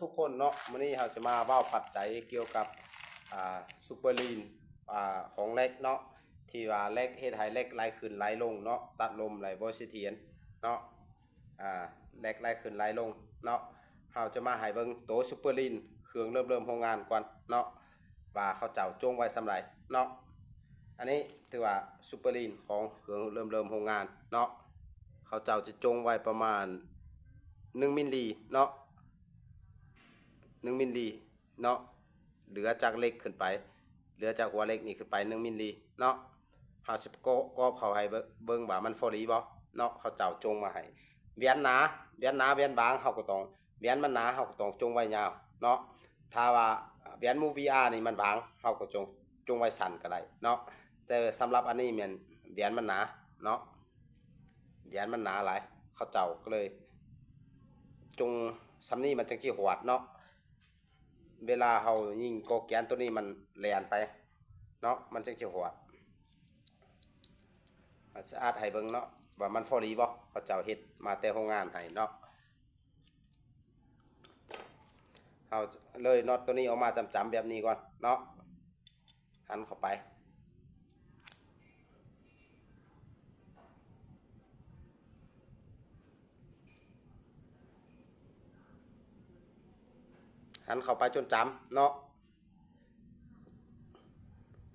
ທຸກໆຄົນເນາະ, ມື້ນີ້ເຮົາຈະມາເວົ້າປັດໄຈກ່ຽວກັບ ອ່າ ຊຸບເປີລີນ ອ່າ ຂອງແລັກເນາະ, ທີ່ວ່າແລັກເຮັດໃຫ້ແລັກໄຫຼຂຶ້ນໄຫຼລົງເນາະ, ຕັດລົມໄຫຼບໍ່ສະຖຽນເນາະ, ອ່າ ແລັກໄຫຼຂຶ້ນໄຫຼລົງເນາະ. ເຮົາຈະມາໃຫ້ເບິ່ງໂຕຊຸບເປີລີນເຄື່ອງເລີ່ມເລີ່ມໂຮງງານກ່ອນເນາະ ວ່າເຂົາເຈົ້າຈົ່ງໄວ້ສ່ຳໃດເນາະ. ອັນນີ້ຖືວ່າຊຸບເປີລີນຂອງເຄື່ອງເລີ່ມເລີ່ມໂຮງງານເນາະ, ເຂົາເຈົ້າຈະຈົ່ງໄວ້ປະມານໜຶ່ງມິນລີເນາະ, ໜຶ່ງມິນລີເນາະ, ເຫຼືອຈາກເຫຼັກຂຶ້ນໄປ ເຫຼືອຈາກຫົວເຫຼັກນີ້ຂຶ້ນໄປໜຶ່ງມິນລີເນາະ. ເຮົາຊິກອບເຂົ້າໃຫ້ເບິ່ງ ເບິ່ງວ່າມັນພໍດີບໍ່ເນາະ, ເຂົາເຈົ້າຈົ່ງມາໃຫ້. ແຫວນໜາ ແຫວນໜາ ແຫວນບາງ ເຮົາກໍຕ້ອງ ແຫວນມັນໜາ ເຮົາກໍຕ້ອງຈົ່ງໄວ້ຍາວເນາະ. ຖ້າວ່າແຫວນໝູ່ວີອານີ້ມັນບາງ ເຮົາກໍຈົ່ງ ຈົ່ງໄວ້ສັ້ນກໍໄດ້ເນາະ, ແຕ່ສຳລັບອັນນີ້ແມ່ນແຫວນມັນໜາເນາະ, ແຫວນມັນໜາຫຼາຍ ເຂົາເຈົ້າກໍເລີຍຈົ່ງສ່ຳນີ້ ມັນຈັ່ງຊິຫວດເນາະ. ເວລາເຮົາຍິງກໍແກນໂຕນີ້ມັນແລ່ນໄປເນາະ ມັນຈັ່ງຊິຫວດ. ອາດ ອາດໃຫ້ເບິ່ງເນາະ ວ່າມັນພໍດີບໍ່, ເຂົາເຈົ້າເຮັດມາແຕ່ໂຮງງານໃຫ້ເນາະ. ເຮົາເລີຍນັອດໂຕນີ້ອອກມາຈ້ຳໆແບບນີ້ກ່ອນເນາະ, ຫັນເຂົ້າໄປ ຫັນເຂົ້າໄປຈົນຈ້ຳເນາະ,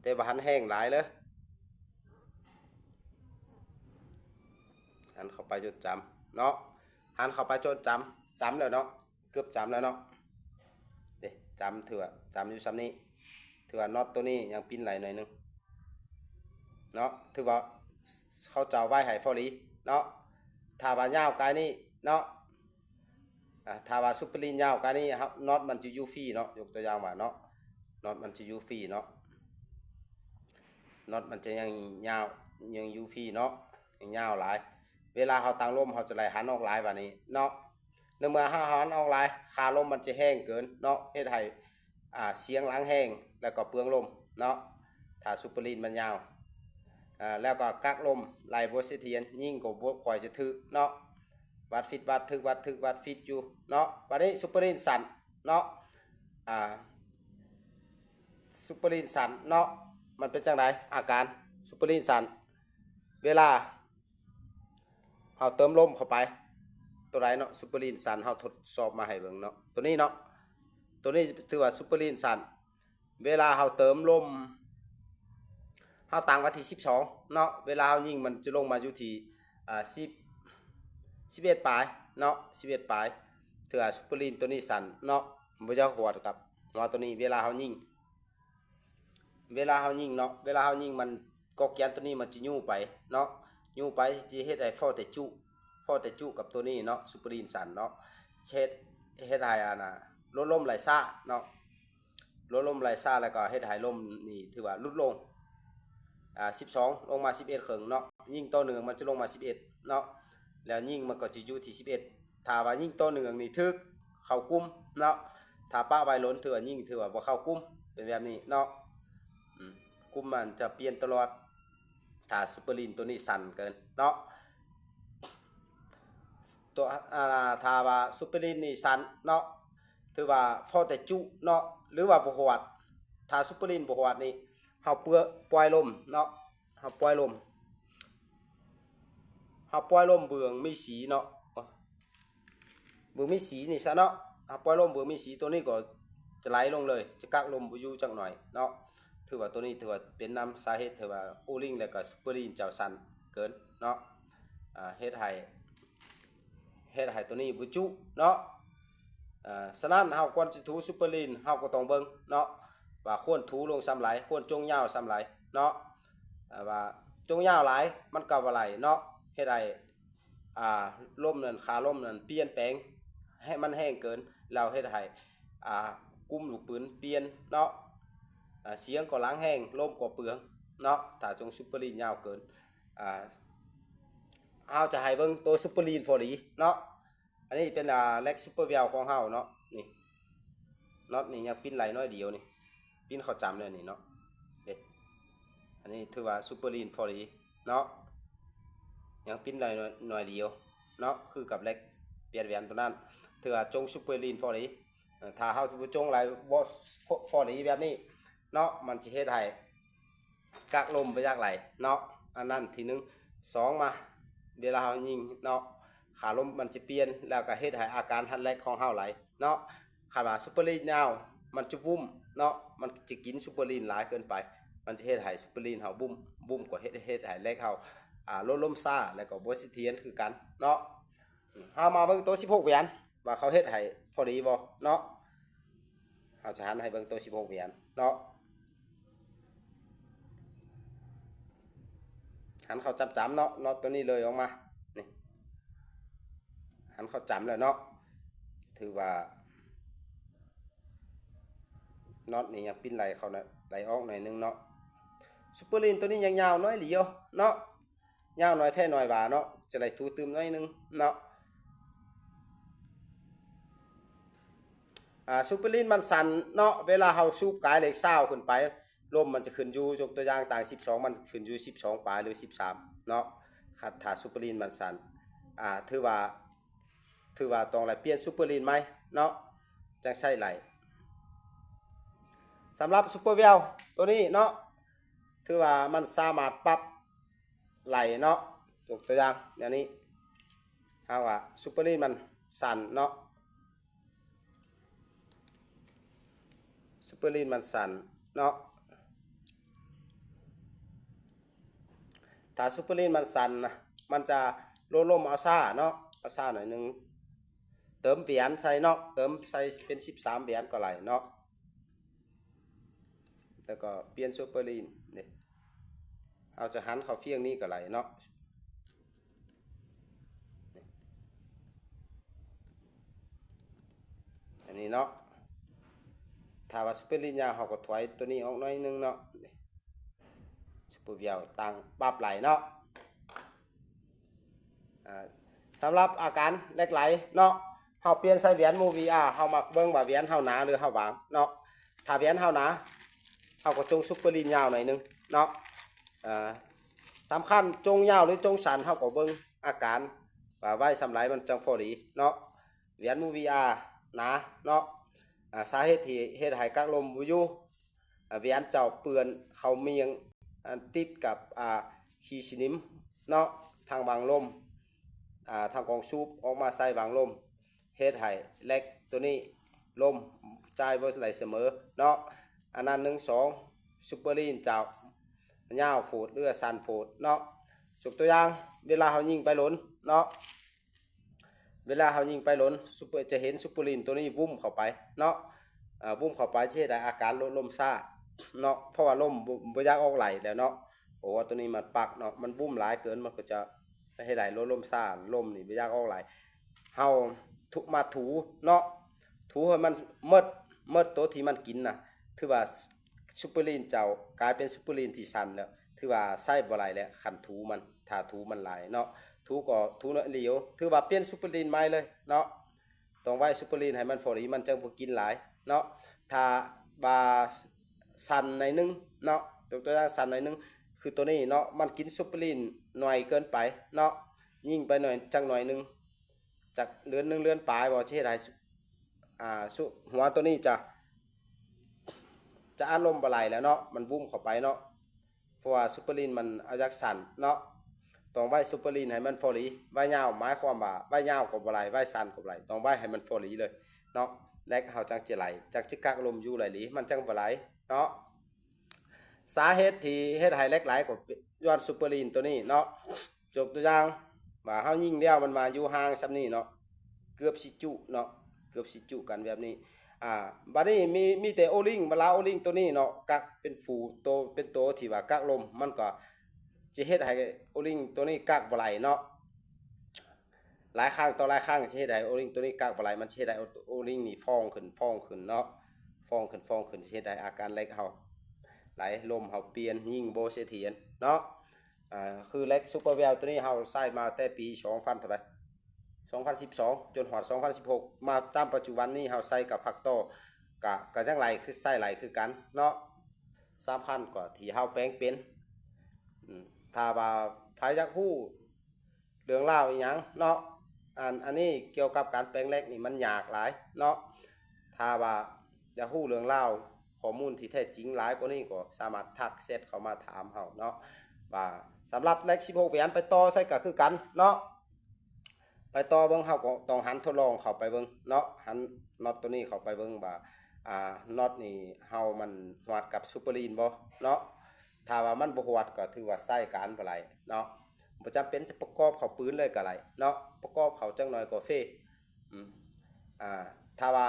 ແຕ່ວ່າຫັນແຮງຫຼາຍເດີ, ຫັນເຂົ້າໄປຈົນຈ້ຳເນາະ, ຫັນເຂົ້າໄປຈົນຈ້ຳ ຈ້ຳແລ້ວເນາະ. ເກືອບຈ້ຳແລ້ວເນາະ, ເດ້ ຈ້ຳ ຖືວ່າຈ້ຳຢູ່ສ່ຳນີ້, ຖືວ່ານັອດໂຕນີ້ຍັງປິ່ນໄຫຼໜ້ອຍໜຶ່ງເນາະ, ຖືວ່າເຂົາເຈົ້າໄວ້ໃຫ້ພໍດີເນາະ. ຖ້າວ່າຍາວກາຍນີ້ເນາະ ອາ ຖ້າວ່າຊຸບເປີລີນຍາວກາຍນີ້ ເຮົາ ນັອດມັນຈະຢູ່ຟຣີເນາະ, ຍົກຕົວຢ່າງວ່າເນາະ ນັອດມັນຈະຢູ່ຟຣີເນາະ, ນັອດມັນຈະຍັງຍາວ ຍັງຢູ່ຟຣີເນາະ, ຍັງຍາວຫຼາຍ. ເວລາເຮົາຕັ້ງລົມ ເຮົາຈະໄດ້ຫັນອອກຫຼາຍບາດນີ້ເນາະ. ໃນເມື່ອເຮົາຫັນອອກຫຼາຍ ຄ່າລົມມັນຈະແຮງເກີນເນາະ, ເຮັດໃຫ້ ອ່າ ສຽງຫຼັງແຮງ ແລ້ວກໍເປືອງລົມເນາະ. ຖ້າຊຸບເປີລີນມັນຍາວ ອ່າ ແລ້ວກໍກັກລົມໄຫຼບໍ່ສະຖຽນ, ຍິງກໍບໍ່ຄ່ອຍຈະຖືກເນາະ, ຫວັດຜິດຫວັດຖືກ ຫວັດຖືກຫວັດຜິດຢູ່ເນາະ. ບາດນີ້ຊຸບເປີລີນສັ້ນເນາະ, ອ່າ ຊຸບເປີລີນສັ້ນເນາະ, ມັນເປັນຈັ່ງໃດ ອາການຊຸບເປີລີນສັ້ນ? ເວລາເຮົາເຕີມລົມເຂົ້າໄປ ໂຕໃດເນາະ ຊຸບເປີລີນສັ້ນ, ເຮົາທົດສອບມາໃຫ້ເບິ່ງເນາະ, ໂຕນີ້ເນາະ, ໂຕນີ້ຖືວ່າຊຸບເປີລີນສັ້ນ. ເວລາເຮົາເຕີມລົມ ເຮົາຕັ້ງໄວ້ທີ່ສິບສອງເນາະ, ເວລາເຮົາຍິງມັນຈະລົງມາຢູ່ທີ່ ອ່າ ສິບ ສິບເອັດປາຍເນາະ, ສິບເອັດປາຍ. ຖືວ່າຊຸບເປີລີນໂຕນີ້ສັ້ນເນາະ, ບໍ່ຢາກຫວດກັບຫົວໂຕນີ້ ເວລາເຮົາຍິງ. ເວລາເຮົາຍິງເນາະ ເວລາເຮົາຍິງມັນ ກໍແກນໂຕນີ້ມັນຈະຍູ້ໄປເນາະ, ຍູ້ໄປຈະເຮັດໃຫ້ພໍແຕ່ຈຸ ພໍແຕ່ຈຸກັບໂຕນີ້ເນາະ, ຊຸບເປີລີນສັ້ນເນາະ, ເຮັດ ເຮັດໃຫ້ອັນນ່າ ລົດລົມໄຫຼຊ້າເນາະ, ລົດລົມໄຫຼຊ້າ ແລ້ວກໍເຮັດໃຫ້ລົມນີ້ຖືວ່າຫຼຸດລົງ ອ່າ ສິບສອງ ລົງມາສິບເອັດເຄິ່ງເນາະ, ຍິງຕໍ່ເນື່ອງມັນຈະລົງມາສິບເອັດເນາະ, ແລ້ວຍິງມັນກໍຈະຢູ່ທີ່ສິບເອັດ. ຖ້າວ່າຍິງຕໍ່ເນື່ອງນີ້ຖືກເຂົ້າກຸ່ມເນາະ, ຖ້າປະໄວ້ຫຼົ່ນຖືວ່າຍິງ ຖືວ່າບໍ່ເຂົ້າກຸ່ມ, ເປັນແບບນີ້ເນາະ. ອືມ ກຸ່ມມັນຈະປ່ຽນຕະຫຼອດ ຖ້າຊຸບເປີລີນໂຕນີ້ສັ້ນເກີນເນາະ. ໂຕ ອ່າ ຖ້າວ່າຊຸບເປີລີນນີ້ສັ້ນເນາະ ຖືວ່າພໍແຕ່ຈຸເນາະ ຫຼືວ່າບໍ່ຫວດ. ຖ້າຊຸບເປີລີນບໍ່ຫວດນີ້ ເຮົາເປີ ປ່ອຍລົມເນາະ, ເຮົາປ່ອຍລົມ ເຮົາປ່ອຍລົມເບື້ອງມີສີເນາະ, ເບື້ອງມີສີນີ້ຊະເນາະ, ເຮົາປ່ອຍລົມເບື້ອງມີສີ ໂຕນີ້ກໍຈະໄຫຼລົງເລີຍ, ຈະກັກລົມບໍ່ຢູ່ຈັກໜ້ອຍເນາະ. ຖືວ່າໂຕນີ້ຖືວ່າເປັນນຳສາເຫດທີ່ວ່າໂອລິງ ແລ້ວກໍຊຸບເປີລີນເຈົ້າສັ້ນເກີນເນາະ, ອ່າ ເຮັດໃຫ້ ເຮັດໃຫ້ໂຕນີ້ບໍ່ຈຸເນາະ. ເອີ ສະນັ້ນເຮົາກ່ອນຊິຖູຊຸບເປີລີນ ເຮົາກໍຕ້ອງເບິ່ງເນາະ ວ່າຄວນຖູລົງສ່ຳໃດ, ຄວນຈົງຍາວສ່ຳໃດເນາະ. ເອີ ວ່າຈົງຍາວຫຼາຍມັນກໍບໍ່ໄຫຼເນາະ, ເຮັດໃຫ້ ອ່າ ລົມນັ້ນ ຄ່າລົມນັ້ນປ່ຽນແປງ ໃຫ້ມັນແຮງເກີນ ແລ້ວເຮັດໃຫ້ ອ່າ ກຸ່ມລູກປືນປ່ຽນເນາະ, ອ່າ ສຽງກໍຫຼັງແຮງ ລົມກໍເປືອງເນາະ ຖ້າຈົງຊຸບເປີລີນຍາວເກີນ. ອ່າ ເຮົາຈະໃຫ້ເບິ່ງໂຕຊຸບເປີລີນພໍດີເນາະ. ອັນນີ້ເປັນ ອ່າ ແລັກຊຸບເປີແວວຂອງເຮົາເນາະ, ນີ້ ນັອດນີ້ຍັງປິ່ນໄຫຼໜ້ອຍດຽວນີ້, ປິ່ນເຂົ້າຈ້ຳແລ້ວນີ້ເນາະ. ເດ້ ອັນນີ້ຖືວ່າຊຸບເປີລີນພໍດີເນາະ, ຍັງປິ່ນໄຫຼໜ້ອຍ ໜ້ອຍດຽວເນາະ, ຄືກັບແລັກປ່ຽນແຫວນໂຕນັ້ນ ຖືວ່າຈົງຊຸບເປີລີນພໍດີ. ຖ້າເຮົາບໍ່ຈົ່ງໄຫຼ ບໍ່ພໍດີແບບນີ້ເນາະ ມັນຊິເຮັດໃຫ້ກາກລົມບໍ່ຢາກໄຫຼເນາະ. ອັນນັ້ນທີໜຶ່ງ. ສອງມາ ເວລາເຮົາຍິງເນາະ ຂາລົມມັນຈະປ່ຽນ ແລ້ວກໍເຮັດໃຫ້ອາການຮັດແລັກຂອງເຮົາໄຫຼເນາະ. ຄັນວ່າຊຸບເປີລີນຍາວ ມັນຈະວຸ້ມເນາະ ມັນຈະກິນຊຸບເປີລີນຫຼາຍເກີນໄປ ມັນຈະເຮັດໃຫ້ຊຸບເປີລີນເຮົາວຸ້ມ ວຸ້ມກໍເຮັດ ເຮັດໃຫ້ແລັກເຮົາ ອ່າ ລົດລົມຊ້າ ແລ້ວກໍບໍ່ສະຖຽນຄືກັນເນາະ. ເຮົາມາເບິ່ງໂຕສິບຫົກແຫວນ ວ່າເຂົາເຮັດໃຫ້ພໍດີບໍ່ເນາະ. ເຮົາຈະຫັນໃຫ້ເບິ່ງໂຕສິບຫົກແຫວນເນາະ ຫັນເຂົ້າຈ້ຳໆເນາະ ເນາະ ໂຕນີ້ເລີຍອອກມານີ້ ຫັນເຂົ້າຈ້ຳແລ້ວເນາະ. ຖືວ່າເນາະນີ້ຍັງປິ່ນໄຫຼເຂົ້າໜ້ອຍ ໄຫຼອອກໜ້ອຍໜຶ່ງເນາະ. ຊຸບເປີລີນໂຕນີ້ຍັງຍາວໜ້ອຍຫຼຽວເນາະ ຍາວໜ້ອຍແທ້ໜ້ອຍວ່າເນາະ ຈະໄດ້ຖູຕື່ມໜ້ອຍໜຶ່ງເນາະ. ອ່າ ຊຸບເປີລີນມັນສັ້ນເນາະ ເວລາເຮົາສູບກາຍເລກຊາວຂຶ້ນໄປ ລົມມັນຈະຂຶ້ນຢູ່ ຍົກຕົວຢ່າງ ຕ່າງສິບສອງ ມັນຂຶ້ນຢູ່ສິບສອງປາຍ ຫຼື ສິບສາມເນາະ. ຄັນຖ້າຊຸບເປີລີນມັນສັ້ນ ອ່າ ຖືວ່າ ຖືວ່າຕ້ອງໄດ້ປ່ຽນຊຸບເປີລີນໃໝ່ເນາະ ຈັ່ງໃຊ້ໄດ້. ສຳລັບຊຸບເປີແວວໂຕນີ້ເນາະ ຖືວ່າມັນສາມາດປັບໄດ້ເນາະ. ຍົກຕົວຢ່າງແນວນີ້ ເຮົາວ່າຊຸບເປີລີນມັນສັ້ນເນາະ ຊຸບເປີລີນມັນສັ້ນເນາະ. ຖ້າຊຸບເປີລີນມັນສັ້ນນະ ມັນຈະໂລດລົມເອົາຊ້າເນາະ ເອົາຊ້າໜ້ອຍໜຶ່ງ. ເຕີມແຫວນໃສ່ເນາະ ເຕີມໃສ່ເປັນສິບສາມແຫວນກໍໄດ້ເນາະ. ແລ້ວກໍປ່ຽນຊຸບເປີລີນນີ້ ເຮົາຈະຫັນເຂົ້າຟຽງນີ້ກໍໄດ້ເນາະ ອັນນີ້ເນາະ. ຖ້າວ່າຊຸບເປີລີນຍາວ ເຮົາກໍຖອຍໂຕນີ້ອອກໜ້ອຍໜຶ່ງເນາະ ຊຸບເປີແວວຕັ້ງປັບໄດ້ເນາະ. ອ່າ ສຳລັບອາການແລັກໄຫຼເນາະ ເຮົາປ່ຽນໃສ່ແຫວນ Movia ເຮົາມັກເບິ່ງວ່າແຫວນເຮົາໜາ ຫຼື ເຮົາບາງເນາະ. ຖ້າແຫວນເຮົາໜາ ເຮົາກໍຈົ່ງຊຸບເປີລີນຍາວໜ້ອຍໜຶ່ງເນາະ. ເອີ ສຳຄັນຈົ່ງຍາວ ຫຼື ຈົ່ງສັ້ນ ເຮົາກໍເບິ່ງອາການວ່າໄວ້ສ່ຳໃດມັນຈັ່ງພໍດີເນາະ. ແຫວນ Movia ໜາເນາະ ອ່າ ສາເຫດທີ່ເຮັດໃຫ້ກັກລົມບໍ່ຢູ່ ອ່າ ແຫວນເຈົ້າເປື້ອນເຂົ້າມຽງ ອັນຕິດກັບ ອ່າ ຂີ້ສະໜິມເນາະ ທາງບັງລົມ ອ່າ ທາງກອງສູບອອກມາໃສ່ບັງລົມ ເຮັດໃຫ້ແລັກໂຕນີ້ລົມຈ່າຍບໍ່ໄດ້ສະເໝີເນາະ. ອັນນັ້ນ ໜຶ່ງ ສອງ ຊຸບເປີລີນເຈົ້າຍາວໂພດ ຫຼື ສັ້ນໂພດເນາະ. ຍົກຕົວຢ່າງ ເວລາເຮົາຍິງໄປດົນເນາະ ເວລາເຮົາຍິງໄປດົນ ຊຸບເປີ ຈະເຫັນຊຸບເປີລີນໂຕນີ້ວຸ້ມເຂົ້າໄປເນາະ. ເອີ ວຸ້ມເຂົ້າໄປຈະເຮັດໃຫ້ອາການລົດລົມຊ້າເນາະ ເພາະວ່າລົມບໍ່ ບໍ່ຢາກອອກໄຫຼແລ້ວເນາະ. ເພາະວ່າໂຕນີ້ມັນປັກເນາະ ມັນວຸ້ມຫຼາຍເກີນ ມັນກໍຈະເຮັດໃຫ້ລົດລົມຊ້າ ລົມນີ້ບໍ່ຢາກອອກໄຫຼ. ເຮົາ ທຸ ມາຖູເນາະ ຖູໃຫ້ມັນໝົດ ໝົດໂຕທີ່ມັນກິນນະ ຖືວ່າຊຸບເປີລີນເຈົ້າກາຍເປັນຊຸບເປີລີນທີ່ສັ້ນແລ້ວ ຖືວ່າໃຊ້ບໍ່ໄດ້ແລ້ວ ຄັນຖູມັນ ຖ້າຖູມັນຫຼາຍເນາະ. ຖູກໍຖູໜ້ອຍຫຼຽວ ຖືວ່າປ່ຽນຊຸບເປີລີນໃໝ່ເລີຍເນາະ. ຕ້ອງໄວ້ຊຸບເປີລີນໃຫ້ມັນພໍດີ ມັນຈັ່ງບໍ່ກິນຫຼາຍເນາະ. ຖ້າວ່າສັ້ນໜ້ອຍໜຶ່ງເນາະ ຍົກຕົວຢ່າງ ສັ້ນໜ້ອຍໜຶ່ງ ຄືໂຕນີ້ເນາະ ມັນກິນຊຸບເປີລີນໜ້ອຍເກີນໄປເນາະ. ຍິງໄປໜ້ອຍ ຈັກໜ້ອຍໜຶ່ງ ຈັກເດືອນໜຶ່ງເດືອນປາຍບໍ່ ຈະເຮັດໃຫ້ ອ່າ ຊຸ ຫົວໂຕນີ້ຈະ ຈະອັດລົມບໍ່ໄຫຼແລ້ວເນາະ ມັນວຸ້ມເຂົ້າໄປເນາະ. ເພາະວ່າຊຸບເປີລີນມັນເອົາຢາກສັ້ນເນາະ ຕ້ອງໄວ້ຊຸບເປີລີນໃຫ້ມັນພໍດີ. ໄວ້ຍາວໝາຍຄວາມວ່າໄວ້ຍາວກໍບໍ່ໄດ້ ໄວ້ສັ້ນກໍບໍ່ໄດ້ ຕ້ອງໄວ້ໃຫ້ມັນພໍດີເລີຍເນາະ ແລັກເຮົາຈັ່ງຈະໄຫຼ ຈັ່ງຈະກັກລົມຢູ່ໄດ້ດີ ມັນຈັ່ງບໍ່ໄຫຼເນາະ. ສາເຫດທີ່ເຮັດໃຫ້ແລັກໄຫຼກໍຍ້ອນຊຸບເປີລີນໂຕນີ້ເນາະ. ຍົກຕົວຢ່າງວ່າເຮົາຍິງແລ້ວມັນມາຢູ່ຫ່າງສ່ຳນີ້ເນາະ ເກືອບຊິຈຸເນາະ ເກືອບຊິຈຸກັນແບບນີ້. ອ່າ ບາດນີ້ມີ ມີແຕ່ໂອລິງ ເວລາໂອລິງໂຕນີ້ເນາະ ກັກເປັນຜູ້ໂຕ ເປັນໂຕທີ່ວ່າກັກລົມ ມັນກໍຈະເຮັດໃຫ້ໂອລິງໂຕນີ້ກັກບໍ່ໄຫຼເນາະ. ຫຼາຍຄັ້ງຕໍ່ຫຼາຍຄັ້ງຈະເຮັດໃຫ້ໂອລິງໂຕນີ້ກັກບໍ່ໄຫຼ ມັນຈະເຮັດໃຫ້ໂອ ໂອລິງນີ້ຟອງຂຶ້ນ ຟອງຂຶ້ນເນາະ ຟອງຂຶ້ນ ຟອງຂຶ້ນ ຈະເຮັດໃຫ້ອາການແລັກເຮົາໄຫຼ ລົມເຮົາປ່ຽນ ຍິງບໍ່ສະຖຽນເນາະ. ອ່າ ຄືແລັກຊຸບເປີແວວໂຕນີ້ເຮົາໃຊ້ມາແຕ່ປີສອງພັນເທົ່າໃດ ສອງພັນສິບສອງ ຈົນຮອດສອງພັນສິບຫົກ ມາຕາມປັດຈຸບັນນີ້ເຮົາໃຊ້ກັບແຟັກເຕີ ກະ ກະຍັງໄຫຼ ຄືໃຊ້ໄຫຼຄືກັນເນາະ. ສຳຄັນກວ່າທີ່ເຮົາແປງເປັນ ອືມ ຖ້າວ່າໃຜຢາກຮູ້ເລື່ອງລາວອີ່ຫຍັງເນາະ ອັນ ອັນນີ້ກ່ຽວກັບການແປງແລັກນີ້ມັນຍາກຫຼາຍເນາະ. ຖ້ ຖ້າວ່າຢາກຮູ້ເລື່ອງລາວ ຂໍ້ມູນທີ່ແທ້ຈິງຫຼາຍກວ່ານີ້ ກໍສາມາດທັກແຊັດເຂົ້າມາຖາມເຮົາເນາະ ວ່າສຳລັບເຫຼັກສິບຫົກແຫວນໄປຕໍ່ໃສກໍຄືກັນເນາະ ໄປຕໍ່ເບິ່ງ ເຮົາກໍຕ້ອງຫັນທົດລອງເຂົ້າໄປເບິ່ງເນາະ ຫັນນັອດໂຕນີ້ເຂົ້າໄປເບິ່ງວ່າ ອ່າ ນັອດນີ້ເຮົາມັນຮອດກັບຊຸບເປີລີນບໍ່ເນາະ ຖ້າວ່າມັນບໍ່ຮອດກໍຖືວ່າໃຊ້ການບໍ່ໄດ້ເນາະ ບໍ່ຈຳເປັນຈະປະກອບເຂົ້າປືນເລີຍກໍໄດ້ເນາະ ປະກອບເຂົ້າຈັກໜ່ອຍກໍເຟ ອືມ ອ່າ ຖ້າວ່າ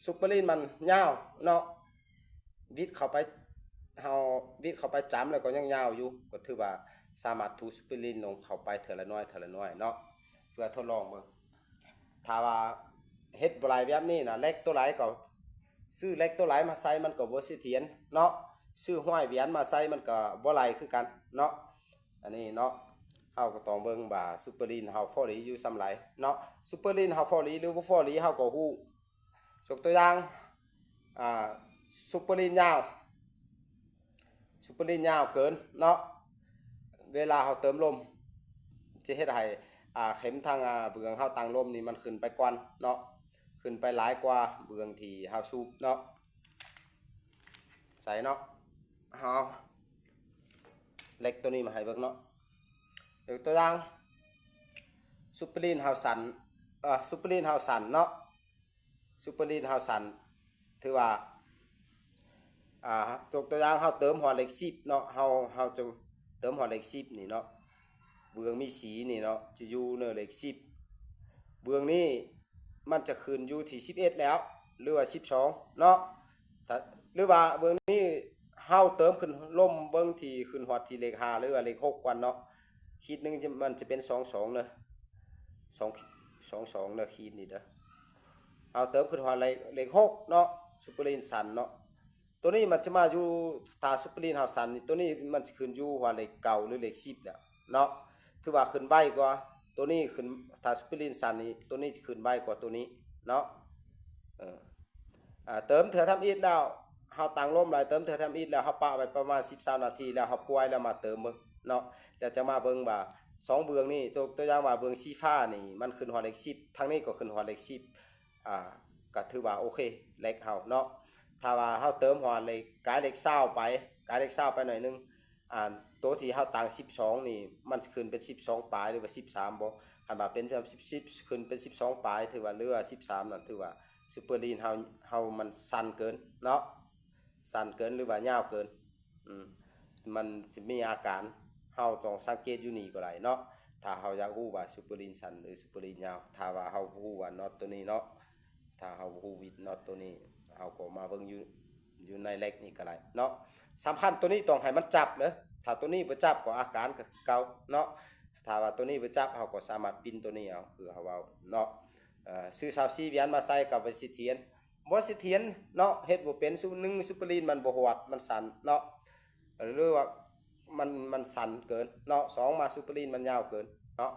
ຊຸບເປີລີນມັນຍາວເນາະ ວິດເຂົ້າໄປ ເຮົາວິດເຂົ້າໄປຈ້ຳແລ້ວກໍຍັງຍາວຢູ່ ກໍຖືວ່າສາມາດຖູຊຸບເປີລີນລົງເຂົ້າໄປເທື່ອລະໜ້ອຍ ເທື່ອລະໜ້ອຍເນາະ ເພື່ອທົດລອງເບິ່ງ ຖ້າວ່າເຮັດບໍ່ໄດ້ແບບນີ້ນະ ເຫຼັກໂຕໃດກໍ ຊື້ເຫຼັກໂຕໃດມາໃສ່ມັນກໍບໍ່ສະຖຽນເນາະ ຊື້ຮ້ອຍແຫວນມາໃສ່ມັນກໍບໍ່ໄດ້ຄືກັນເນາະ ອັນນີ້ເນາະ ເຮົາກໍຕ້ອງເບິ່ງວ່າຊຸບເປີລີນເຮົາພໍດີຢູ່ສ່ຳໃດເນາະ ຊຸບເປີລີນເຮົາພໍດີຫຼືບໍ່ພໍດີເຮົາກໍຮູ້ ຍົກຕົວຢ່າງ ອ່າ ຊຸບເປີລີນຍາວ ຊຸບເປີລີນຍາວເກີນເນາະ ເວລາເຮົາເຕີມລົມ ຈະເຮັດໃຫ້ ອ່າ ເຂັມທາງ ອ່າ ເບື້ອງເຮົາຕັ້ງລົມນີ້ມັນຂຶ້ນໄປກ່ອນເນາະ ຂຶ້ນໄປຫຼາຍກວ່າເບື້ອງທີ່ເຮົາສູບເນາະ ໃສ່ເນາະ ເຮົາເຫຼັກໂຕນີ້ມາໃຫ້ເບິ່ງເນາະ ຍົກຕົວຢ່າງ ຊຸບເປີລີນເຮົາສັ້ນ ເອີ ຊຸບເປີລີນເຮົາສັ້ນເນາະ ຊຸບເປີລີນເຮົາສັ້ນ ຖືວ່າ ອ່າ ຍົກຕົວຢ່າງ ເຮົາເຕີມຮອດເຫຼັກສິບເນາະ ເຮົາ ເຮົາຈະເຕີມຮອດເຫຼັກສິບນີ້ເນາະ ເບື້ອງມີສີນີ້ເນາະ ຈະຢູ່ເນີເຫຼັກສິບ ເບື້ອງນີ້ມັນຈະຂຶ້ນຢູ່ທີ່ສິບເອັດແລ້ວ ຫຼືວ່າສິບສອງເນາະ ຖ້າ ຫຼືວ່າເບື້ອງນີ້ເຮົາເຕີມຂຶ້ນລົມເບິ່ງທີ່ ຂຶ້ນຮອດທີ່ເຫຼັກຫ້າ ຫຼືວ່າເຫຼັກຫົກກ່ອນເນາະ ຂີດໜຶ່ງມັນຈະເປັນສອງສອງເນີ ສອງ ສອງສອງເນີ ຂີດນີ້ເດີ ເຮົາເຕີມຂຶ້ນຮອດເຫຼັກ ເຫຼັກຫົກເນາະ ຊຸບເປີລີນສັ້ນເນາະ ໂຕນີ້ມັນຈະມາຢູ່ ຖ້າຊຸບເປີລີນເຮົາສັ້ນນີ້ ໂຕນີ້ມັນຈະຂຶ້ນຢູ່ຮອດເຫຼັກເກົ້າ ຫຼືເຫຼັກສິບແລ້ວເນາະ ຖືວ່າຂຶ້ນໄວກວ່າ ໂຕນີ້ຂຶ້ນ ຖ້າຊຸບເປີລີນສັ້ນນີ້ ໂຕນີ້ຈະຂຶ້ນໄວກວ່າໂຕນີ້ເນາະ ເອີ ອ່າ ເຕີມເທື່ອທຳອິດແລ້ວ ເຮົາຕັ້ງລົມໄດ້ ເຕີມເທື່ອທຳອິດແລ້ວ ເຮົາປະໄວ້ປະມານສິບ ຊາວນາທີ ແລ້ວເຮົາປ່ອຍ ແລ້ວມາເຕີມເບິ່ງເນາະ ແລ້ວຈະມາເບິ່ງວ່າສອງເບື້ອງນີ້ ຕົວ ຕົວຢ່າງວ່າເບື້ອງສີຟ້ານີ້ ມັນຂຶ້ນຮອດເຫຼັກສິບ ທາງນີ້ກໍຂຶ້ນຮອດເຫຼັກສິບ ອ່າ ກໍຖືວ່າໂອເຄ ເຫຼັກເຮົາເນາະ ຖ້າວ່າເຮົາເຕີມຮອດເຫຼັກ ກາຍເຫຼັກຊາວໄປ ກາຍເຫຼັກຊາວໄປໜ້ອຍໜຶ່ງ ອ່າ ໂຕທີ່ເຮົາຕັ້ງສິບສອງນີ້ ມັນຈະຂຶ້ນເປັນສິບສອງປາຍ ຫຼືວ່າສິບສາມບໍ່ ຄັນວ່າເປັນສິບ ສິບ ຂຶ້ນເປັນສິບສອງປາຍ ຖືວ່າ ຫຼືວ່າສິບສາມນັ້ນ ຖືວ່າຊຸບເປີລີນເຮົາ ເຮົາມັນສັ້ນເກີນເນາະ ສັ້ນເກີນ ຫຼືວ່າຍາວເກີນ ອືມ ມັນຈະມີອາການ ເຮົາຕ້ອງສັງເກດຢູ່ນີ້ກໍໄດ້ເນາະ ຖ້າເຮົາຢາກຮູ້ວ່າຊຸບເປີລີນສັ້ນ ຫຼືຊຸບເປີລີນຍາວ ຖ້າວ່າເຮົາຮູ້ວ່ານັອດໂຕນີ້ເນາະ ຖ້າເຮົາຮູ້ວິດນັອດໂຕນີ້ ເຮົາກໍມາເບິ່ງຢູ່ ຢູ່ໃນເຫຼັກນີ້ກໍໄດ້ເນາະ ສຳຄັນໂຕນີ້ຕ້ອງໃຫ້ມັນຈັບເດີ ຖ້າໂຕນີ້ບໍ່ຈັບກໍອາການກໍຄືເກົ່າເນາະ ຖ້າວ່າໂຕນີ້ບໍ່ຈັບ ເຮົາກໍສາມາດປິ່ນໂຕນີ້ເອົາ ຄືເຮົາເວົ້າເນາະ ເອີ ຊື້ຊາວສີ່ແຫວນມາໃສ່ກໍບໍ່ສະຖຽນ ບໍ່ສະຖຽນເນາະ ເຮັດບໍ່ເປັນ ຊຸບ ໜຶ່ງ ຊຸບເປີລີນມັນບໍ່ຮອດ ມັນສັ້ນເນາະ ຫຼືວ່າມັນ ມັນສັ້ນເກີນເນາະ ສອງມາຊຸບເປີລີນມັນຍາວເກີນເນາະ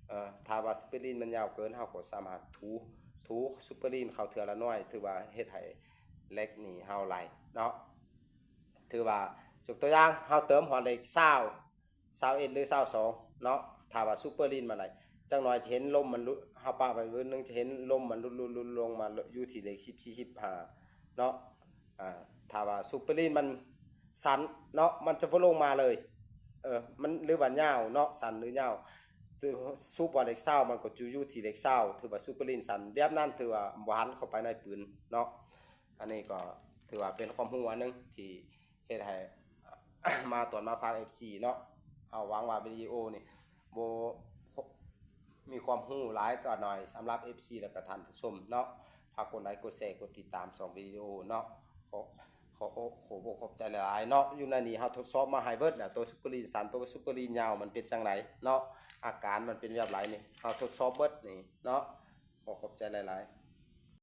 ເອີ ຖ້າວ່າຊຸບເປີລີນມັນຍາວເກີນ ເຮົາກໍສາມາດຖູ ຖູຊຸບເປີລີນເຂົ້າເທື່ອລະໜ້ອຍ ຖືວ່າເຮັດໃຫ້ເຫຼັກນີ້ເຮົາໄຫຼເນາະ ຖືວ່າ ຍົກຕົວຢ່າງ ເຮົາເຕີມຮອດເຫຼັກຊາວ ຊາວເອັດ ຫຼື ຊາວສອງເນາະ ຖ້າວ່າຊຸບເປີລີນມາໄດ້ ຈັກໜ້ອຍຈະເຫັນລົມມັນຫຼຸດ ເຮົາປະໄວ້ວືນໜຶ່ງ ຈະເຫັນລົມມັນຫຼຸດໆລົງມາຢູ່ທີ່ເຫຼັກສິບ ສີ່ ສິບຫ້າເນາະ ອ່າ ຖ້າວ່າຊຸບເປີລີນມັນສັ້ນເນາະ ມັນຈະບໍ່ລົງມາເລີຍ ເອີ ມັນ ຫຼືວ່າຍາວເນາະ ສັ້ນ ຫຼື ຍາວ ຊຸບຮອດເຫຼັກຊາວ ມັນກໍຈະຢູ່ທີ່ເຫຼັກຊາວ ຖືວ່າຊຸບເປີລີນສັ້ນ ແບບນັ້ນຖືວ່າບໍ່ຫັນເຂົ້າໄປໃນປືນເນາະ ອັນນີ້ກໍຖືວ່າເປັນຄວາມຮູ້ອັນໜຶ່ງທີ່ ເຮັດໃຫ້ ມາຕອນມາຝາກເອັຟຊີເນາະ ເຮົາຫວັງວ່າວິດີໂອນີ້ບໍ່ ມີຄວາມຮູ້ຫຼາຍກໍໜ້ອຍ ສຳລັບເອັຟຊີ ແລະກະທ່ານຜູ້ຊົມເນາະ ຝາກກົດໄລ ກົດແຊ ກົດຕິດຕາມສອງວິດີໂອເນາະ ຂໍ ຂໍ ຂໍຂອບອົກຂອບໃຈຫຼາຍໆເນາະ ຢູ່ໃນນີ້ເຮົາທົດສອບມາໃຫ້ເບິດແລ້ວ ໂຕຊຸບເປີລີນສັ້ນ ໂຕຊຸບເປີລີນຍາວ ມັນເປັນຈັ່ງໃດເນາະ ອາການມັນເປັນແບບໃດນີ້ ເຮົາທົດສອບເບິດນີ້ເນາະ ຂໍຂອບໃຈຫຼາຍໆ.